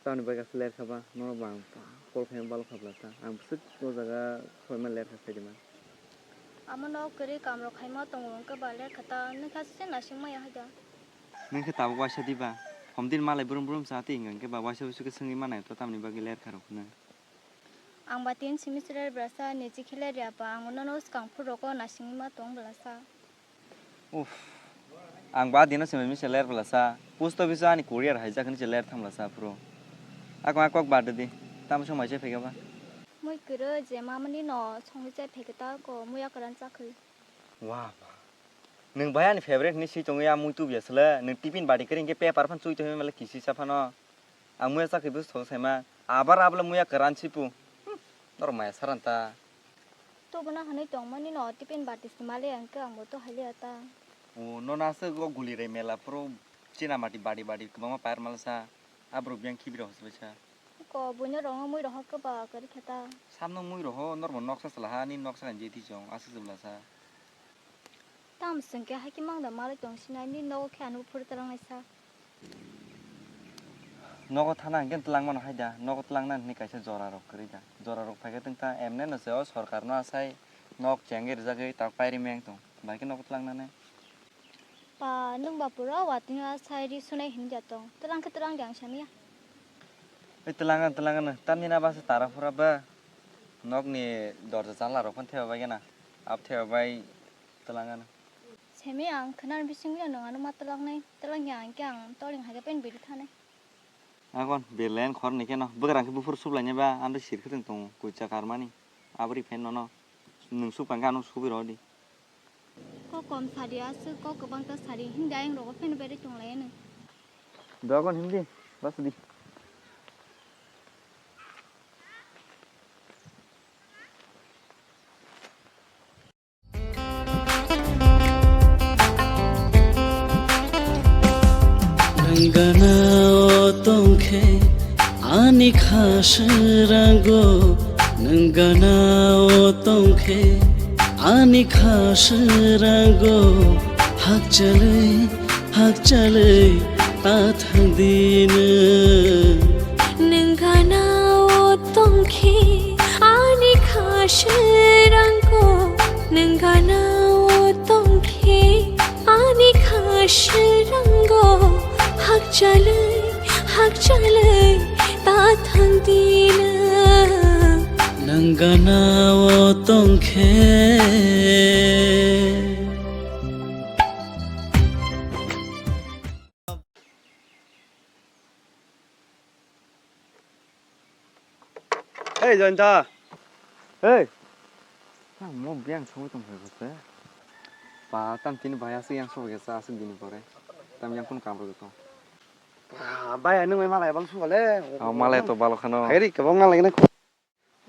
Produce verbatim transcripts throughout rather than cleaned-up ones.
Tamni bagwi aswk ler kha ba? Norok bo ang pa-, call khaima balo kha bwla ta. Ang bwswk o jaga khaima ler kha khaidi ma. Amo nok kwrwi kam rok khaima tongo hwnkhe ba ler kha ta, nwkha se nasing maya hai da. Nwng khe tabuk waisa di ba? Hom din malai brum brum cha twi hwnkhe ba waisa waisa khe swngwi manai to tamni bagwi ler kha rok hwnwi. Ang ba tin semester ler bwlasa ni chikhi ler ya ba ang nono swkang phuru rogo nasingwi ma tong bwlasa. Uff, ang ba dino se misa ler bwlasa. Post office o ani courier haijak hinwi se ler tham bwlasa phuru. Ako a kok bad di. Tamo song mai se phega ba? Mui kwrwi je mamani no songwi chai phega ta ko muya kwran chakhwi. Wah, ma. Nwng bai ani favorite hinwi si tongwi a mui tubu ya sle. Nwng tiffin badi kwrwi hinkhe paper phan chui tongwi male kisi sa phano. Ang muya chakhwi bwswk saima. Abar abole muya kwran si pu. Hmm, norok maya saran ta. Tubuna hwnwi tongmani no tiffin bati si maliya hwnkhe ang bo to haliya ta. O, nono aswk o guli rai mela phuru china mati badi badi kwbangma pair malsa. Aborok biyang khibira hosbaisa. Ko buino rongno mui rohor kwba kwrwi khe ta. Samno mui roho norbo noksa chwla ha ni noksa kan jeti chong aswk chwla sa. Tamo chwng khe haikhe mangda malai tong sinai ni nogo khe ano phuru twlangnai sa. Nogo thana hwnkhe twlangmano hai da, nogo twlangna hwnwi kaisa jora rok kwrwi da. Jora rok phaikhe twngkha emne no se o sorkar no asai nok chengwi rwjagwi tak pairi meng tong. Bai khe nogo twlangnani. Pa, nwng ba pura watwi no asai ri sunai hinwi da tong. Twlang khe twlang di ang samiya. Ei twlangano, twlangano. Tamni na basa tara phura ba. Nokni dorja janla rok phano thepa bai gana. Abo thepa bai twlangano. Semi ang khwna bising ya nwng ano ma twlangnai. Twlang ya ang khe ang toling haja pen biri thanai. Agon, berlayan khor ni keno. Bwkrang khe buphuru sublai nai ba, ano sir khe tong tongo. Kucha karmani. Abri phen nono. Nwng sub kang khe ano subi rw di. Kok kom sadi aswk, kok kwbang ta sadi, hindi ayang rogo pheno berai tong lai ano. Dogon hindi, bas di. Nwng gana o tong khe ani kha srango, nwng gana o tong khe ani kha srango, hakchalwi, hakchalwi ta thang di nwng. Nwng gana o tong khe ani kha srango, nwng gana o tong khe ani kha srango, hakchalwi, hakchalwi ta thang di nwng. Nwng gana o tong khe. Hey, Joyanta. Hey. Tamo biyang songwi tongkha khe. Pa, tam tini bai aswk yang sokya sa aswk dini pore. Tam yang kun kam rwgwi tong. Pa, bai, nwng bai malai bal sukale. Aw, malai to balo khano. Hai ri, kwbang malai na.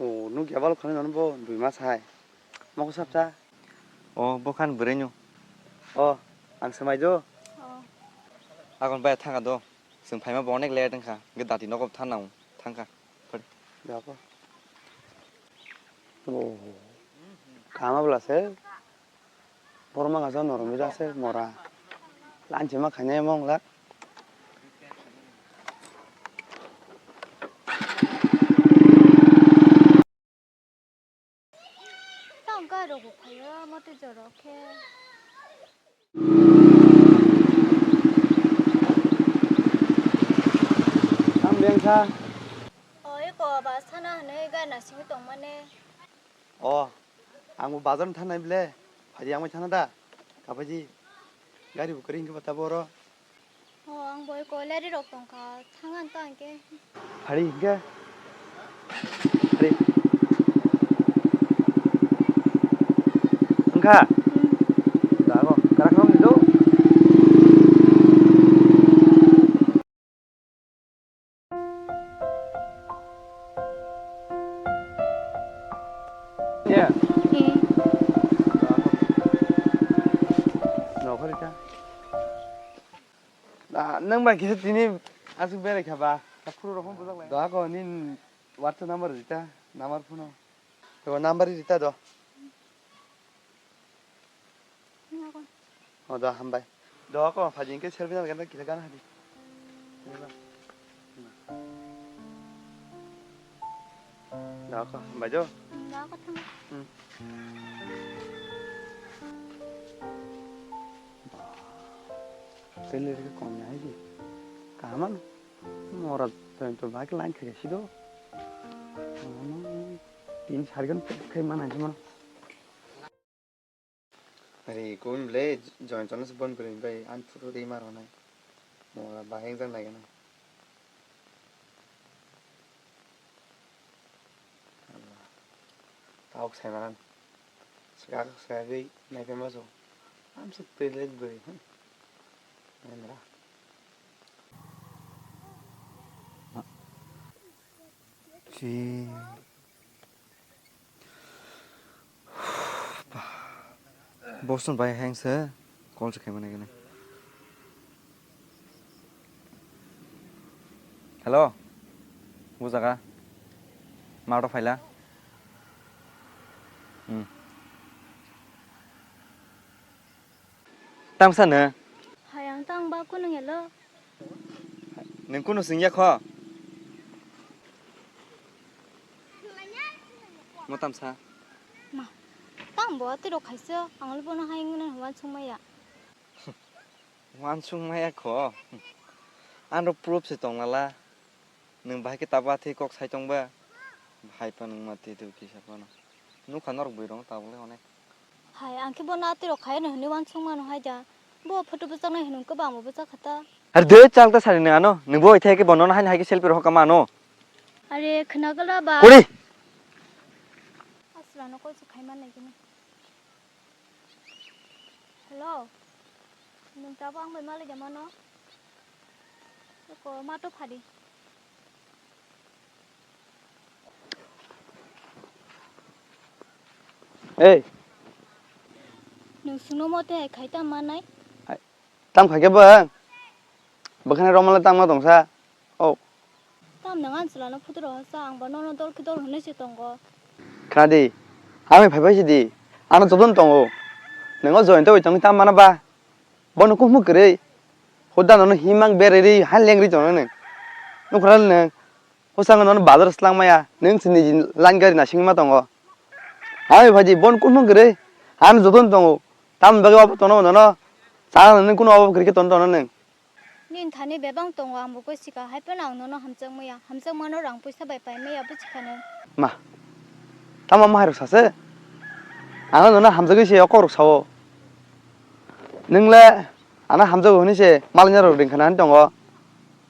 O, nukya bal khani nono bo dui mas hai. Mokol sapcha? O, bo khan bwrwi no. O, ang swmai do. O. Agon bai thanga do. Chwng phaima bo onek late wngkha. Ge dati nogo thana thangkha. Phari. Dako. O. Kama bla se. Borok mangkha jora norok mui jak se mora. Lanchi ma khainai mong lak. Tang ka rok bo phaio, mote jorok khe. Tang beng kha. O, eko ba sana hwnwi gana simi tongmani. O, ang bo bazar thang nai ble. Phai di, ang bai thang da. Kapai di. Gari bo kwrwi hwnkhe ba tabuk oro. O, ang bo eko leri rok tongkha. Thang ang ta hwnkhe. Phari hwnkhe. Phari. Wngkha? Hmm. Da go. Kara kara wngdi do. Ya. Eh. Nokhorika. Da, nang bai kisa tini asuk berai khaba. Phuru rohom bujak lai. Da ko nin WhatsApp number rita, number phone. To number rita do. O da, hambai. Do ko, phajin ke selfie nang gana kila gana hadi. Kila gana. Dako, bajo. Hmm, dako thang. Hmm. Tele rigi kom ya hai di. Kaman. Mora to to bak line khe si do. Tin sar gan khai mana jima. Ari kun ble join channel se bon kuri bai an photo de mar honai. Mo ba heng jang nai gana. Tauk sai maran. Sega sega nai pe maso. Am se tele bri. Nai mara. Si. Boston bai hengse call se khaimani gini. Hello. Bujaga. Mato phaila. Hmm. Tamsa no? Hai ang tang ba kunung hello. Nwng kunu singya kho? Mo tamsa? Ma, tang bo atwi rok khaisa, ang le bono hai wngmani wansuk maya. Wansuk maya kho? Ano proof se tong lala. Nwng bahai khe tabuk atwi kok sai tong ba? Hai phano nwng ma twi twi kisa phano. Nukha norok bwrwi rok tabuk le onek. Hai, ang khe bono atwi rok khai no hwnwi wansuk mano hai da. Bo photo bwchak nai hwnwi khe bo amo bwchak kha ta. Ar de chal ta sari nang ano. Nwng bo ithai khe bono hai hai khe selfie rok kha mano. Are khna gal ra ba. Kori. Asla no koi se khai man nai khe. Hello. Nwng tabuk ang bai malai da mano? Eko mato phadi. Ei. Nwng sungno mote hai khai ta manai? Tam kha khe bwng? Bwkhani romala tangma tongsa. Oh. Tam nang an chwla no phutu rohorsa, ang ba nono dol khe dol hwnwi se tongo. Khna di, ami phai phai si di, ano jotono tongo. Nwngo join ta oi tongwi tam mana ba? Bono kuphmu kwrwi. Huda nono himang berwi rwi, ha lengri tongo nwng. Nukra nwng. Hwsano nono bazar swlangmaya, nwng se niji line gari naisingma tongo. Ami phai di, bono kuphmu kwrwi. Ano jotono tongo. Tamni bagwi obo tono nono. Chana nwng kuno obo kwrwi khe tono tono nwng. Nini thani bebak tongo, ang bo koi sika, hai phano ang nono hamjakmaya, hamjakmano rang puisa bai paimaya, buchikha nw? Ma, tamo mahairok sase? Ang nono hamjagwi se o kokrok sao. Nwng le ano hamjago hwnwi se malainarok ringkha nani tongo.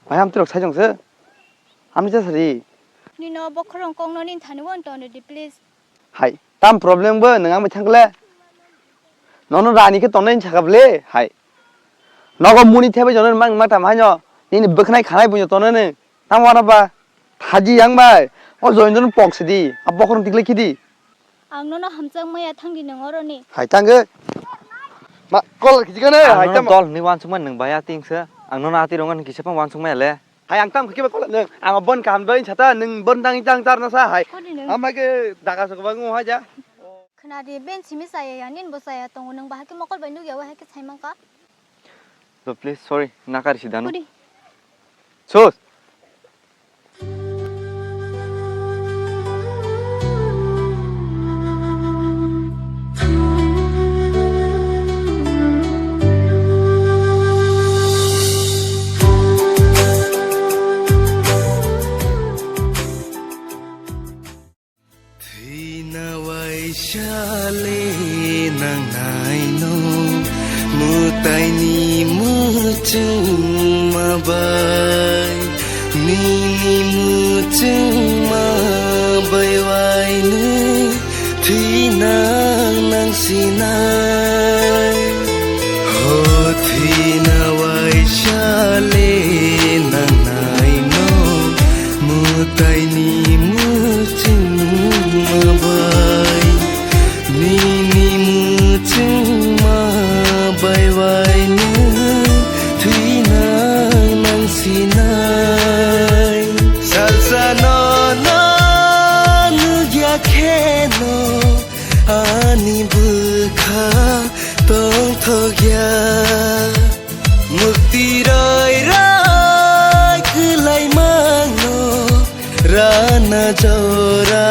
Mai hamtwirok sai tong se. Hamni cha sari. Nini o bokhorok kokno nini thani wan tong di, please. Hai, tam problem bo nwng ang bai thang le. Nono rani khe tongnai hinwi sakha bwle, hai. Nogo muni thebai jono mang ma tam haino. Nini bwkhnai khanai buino tongnai ni. Tamo ano ba. Thaji yang bai. O join jono pok sidi. A bokhorok tiklai khidi. Ang nono hamjak maya thangdi nang oroni. Hai tangwi. Ma, call khidi gane, Ang hai nono tamo. Dol ni wansukma nwng baya tingsa. Ang nono ati rongan kisa pang wansukma le. Hai ang tam khaki ba kolak nung. Ang bon kaham bai sata nung bon tang tang tar na sa hai. Kodi nung? Ama ke daga sok bang mo haja. Khna di ben simi saya ya nin bo saya tongo nung bahai ke mokol bai nuk ya wahai ke sai mangka. So please sorry nakar si danu. Kodi. Sus. Thwina waisa le nangnaino, mwtaini muchungma bai, nini muchungma bai wainwi thwina nang sinai. Ho thwina waisa le nangnaino, mwtaini muchungma bai, nini muchungma bai wainwi thwina nang sinai. Salsa no no nugya kheno ani bwkha tongthokya. Mukti roi roi kwlai mangno rana jora